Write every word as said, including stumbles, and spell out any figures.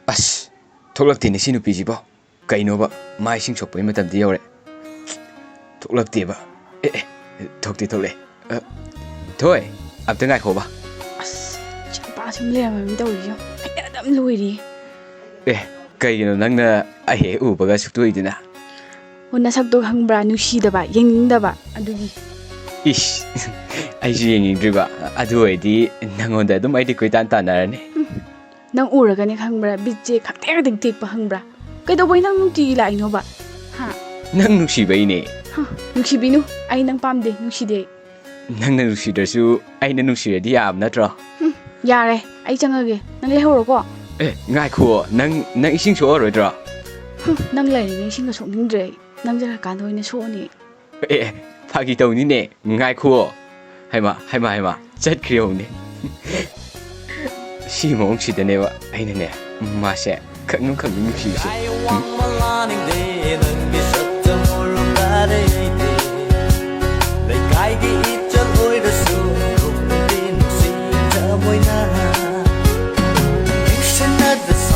ꯑꯁ, ꯊꯣꯛꯂꯛꯇꯦꯅꯦ ꯁꯤ ꯅꯨꯄꯤꯁꯤꯕꯣ꯫ ꯀꯩꯅꯣꯕ, ꯃꯥ ꯏꯁꯤꯡ ꯁꯣꯛꯄꯒꯤ ꯃꯇꯝꯗꯤ ꯌꯧꯔꯦ꯫ ꯊꯣꯛꯂꯛꯇꯦꯕ꯫ ꯑꯦ, ꯑꯦ, ꯊꯣꯛꯇꯤ ꯊꯣꯛꯂꯛꯑꯦ꯫ ꯑ, ꯊꯣꯏ, ꯑꯝꯇ ꯉꯥꯏꯈꯣꯕ꯫ ꯑꯁ, ꯆꯤꯝꯄꯥ ꯁꯨꯝ ꯂꯩꯔꯝꯃꯤ ꯇꯧꯔꯤꯁꯦ꯫ ꯑꯩ ꯑꯗꯨꯝ ꯂꯣꯏꯔꯤ꯫ ꯑꯦ, ꯀꯩꯒꯤꯅꯣ ꯅꯪꯅ ꯑꯩ ꯍꯦꯛ ꯎꯕꯒ ꯁꯨꯛꯇꯣꯛꯏꯗꯨꯅ? ꯑꯣ, ꯅꯁꯛꯇꯣ ꯈꯪꯕ꯭ꯔꯥ? ꯅꯨꯡꯁꯤꯗꯕ, ꯌꯦꯡꯅꯤꯡꯗꯕ, ꯑꯗꯨꯒꯤ꯫ ꯏꯁ, ꯑꯩꯁꯨ ꯌꯦꯡꯅꯤꯡꯗ꯭ꯔꯤꯕ꯫ ꯑꯗꯨ ꯑꯣꯏꯔꯗꯤ ꯅꯪꯉꯣꯟꯗ ꯑꯗꯨꯝ ꯑꯩꯗꯤ ꯀꯣꯏꯇꯥꯟ ꯇꯥꯟꯅꯔꯅꯤ꯫ ꯎꯝ, ꯅꯪ ꯎꯔꯒꯅꯦ ꯈꯪꯕ꯭ꯔꯥ? ꯕꯤꯠꯁꯦ ꯈꯪꯇꯦꯛ ꯈꯪꯇꯦꯛ ꯇꯦꯛꯄ ꯈꯪꯕ꯭ꯔꯥ? ꯀꯩꯗꯧꯕꯩ ꯅꯪ ꯅꯨꯡꯇꯤꯒꯤ ꯂꯥꯛꯏꯅꯣꯕ? ꯍꯥ? ꯅꯪ ꯅꯨꯡꯁꯤꯕꯩꯅꯦ꯫ ꯍꯥ? ꯅꯨꯡꯁꯤꯕꯤꯅꯨ, ꯑꯩ ꯅꯪ ꯄꯥꯝꯗꯦ, ꯅꯨꯡꯁꯤꯗꯦ꯫ ꯅꯪꯅ ꯅꯨꯡꯁꯤꯗ꯭ꯔꯁꯨ ꯑꯩꯅ ꯅꯨꯡꯁꯤꯔꯗꯤ ꯌꯥꯕ ꯅꯠꯇ꯭ꯔꯣ? ꯍꯨꯝ, ꯌꯥꯔꯦ, ꯑꯩ ꯆꯪꯉꯒꯦ, ꯅꯪ ꯂꯩꯍꯧꯔꯣꯀꯣ꯫ ꯑꯦ, ꯉꯥꯏꯈꯨꯑꯣ, ꯅꯪ, ꯅꯪ ꯏꯁꯤꯡ ꯁꯣꯛꯑꯔꯣꯏꯗ꯭ꯔꯣ? ꯍꯨꯝ, ꯅꯪ ꯂꯩꯔꯤꯉꯩ ꯏꯁꯤꯡꯒ ꯁꯣꯛꯅꯤꯡꯗ꯭ꯔꯦ ꯑꯩ, ꯅꯪ ꯆꯠꯈ꯭ꯔꯀꯥꯟꯗ ꯑꯣꯏꯅ ꯁꯣꯛꯑꯅꯤ꯫ ꯑꯦ, ꯑꯦ, ꯐꯥꯒꯤ ꯇꯧꯅꯤꯅꯦ, ꯉꯥꯏꯈꯨꯑꯣ꯫ ꯍꯩꯃꯥ, ꯍꯩꯃꯥ, ꯍꯩꯃꯥ, ꯆꯠꯈ꯭ꯔꯦ ꯌꯦꯡꯉꯨꯅꯦ꯫ ꯁꯤ ꯃꯑꯣꯡꯁꯤꯗꯅꯦꯕ ꯑꯩꯅꯅꯦ ꯃꯥꯁꯦ ꯈꯪꯅꯨꯡ ꯈꯪꯅꯨꯡ ꯅꯨꯡꯁꯤꯔꯤꯁꯦ꯫ ꯎꯝ꯫